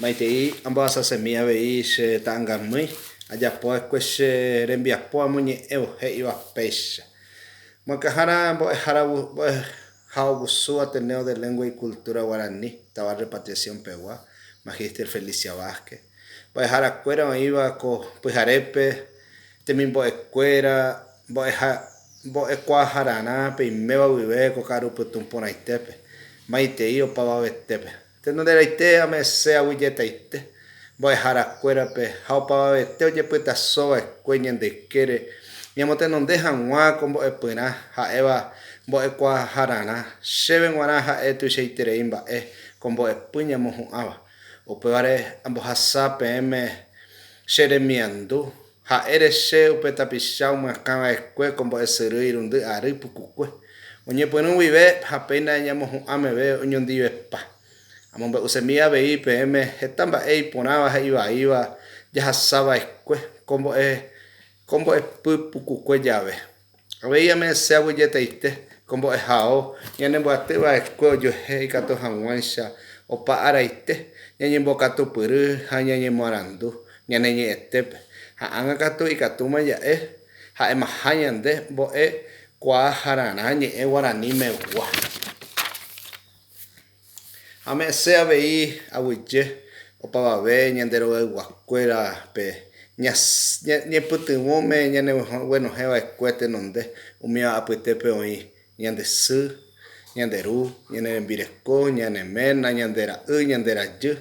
Maitei ambohasasemi avei che ta'angamýi ajapova'ekue che rembiapo amoñe'ẽvo he'íva péicha. Moakãhára mbo'ehára mbo'ehaovusu Ateneo de Lengua y Cultura Guarani, táva Repatriación pegua, Magíster Felicia Vázquez. Mbo'eharakuéra oĩva ko pyharépe temimbo'ekuéra mbo'eha mbo'ekuaahararã peiméva guive ko ka'arupytũ porãitépe, maitei opavavetépe. Tenonderãite ame'ẽse aguyjetaite mbo'eharakuérape ha opavavete ojepytasova'ekue ñande ykére ñamotenonde hag̃ua ko mbo'epyrã ha'éva mbo'ekuaahararã, chéve g̃uarã ha'e tuichaiterei mba'e ko mbo'epy ñamohu'ãva. Upévare ambohasa peẽme che remiandu, ha'ére che upe tapicha omyakãva'ekue ko mbo'esyry irundy ary pukukue. Oñepyrũ guive ha péina ñamohu'ã meve oñondivepa. Amombe'usemi avei peẽme heta mba'e iporãva ha ivaíva jahasava'ekue ko mbo'e ko mbo'epy pukukue jave. Avei ame'ẽse aguyjetaite ko mbo'ehao ñanembyaty va'ekue ojuehe ikatu hag̃uáicha opa araite ñañembokatupyry ha ñañemoarandu ñane ñe'ẽtépe. Ha ág̃a katu ikatúma ja'e ha'emaha ñande mbo'e kuaahararã ñe'ẽ guaranimegua. Ame'ẽse avei aguyje opavave ñande rogayguakuérape ñepytyvõme ñaneguenohẽ va'ekue tenonde, umíva apytépe oĩ ñande sy, ñande ru, ñane rembireko, ñane ména, ñande ra'y, ñande rajy.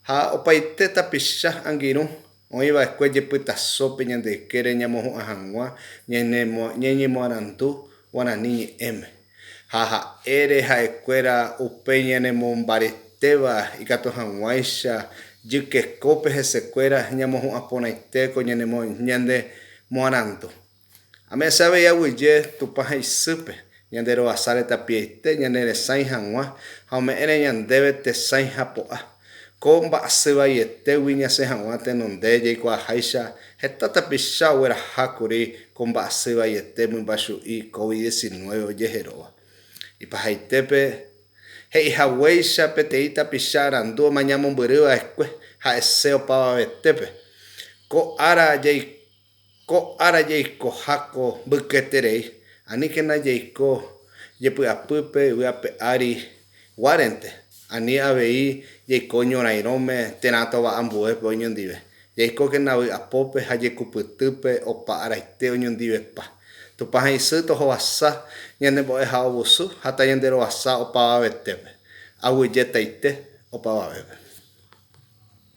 Ha opaite tapicha angirũ oĩ va'ekue jepytasópe ñande ykére ñamohu'ã hag̃ua ñañemoarandu guarani ñe'ẽme. Ha ha'ére ha'ekuéra upe ñanemombaretéva ikatu hag̃uáicha jykekópe hesekuéra ñamohu'ã porãite ko ñanemoarandu. Ame'ẽse avei aguyje Tupã ha isýpe, ñande rovasáre tapiaite ñane resãi hag̃ua ha ome'ẽre ñandéve tesãi ha po'a. Ko mba'asy vaietégui ñasẽ hag̃ua tenonde jaikuaaháicha heta tapicha ogueraha kuri ko mba'asy vaiete mymbachu'i Covid 19 ojeheróva. Ipahaitépe, he'ihaguéicha peteĩ tapicha arandu omañamombyry va'ekue ha'ese opavavetépe, ko ára jaikuaa Ko ára jaikoha ko mbykyeterei, aníkena jaiko jepy'apýpe yvy ape ári guárente, ani avei jaiko ñorairõme térã tova ambuépe oñondive. Jaikókena vy'apópe ha jekupytýpe opa araite oñondivepa. Tupã ha isy tohovasa ñane mbo'ehaovusu ha tañanderovasa opavavetépe. Aguyjetaite opavavépe.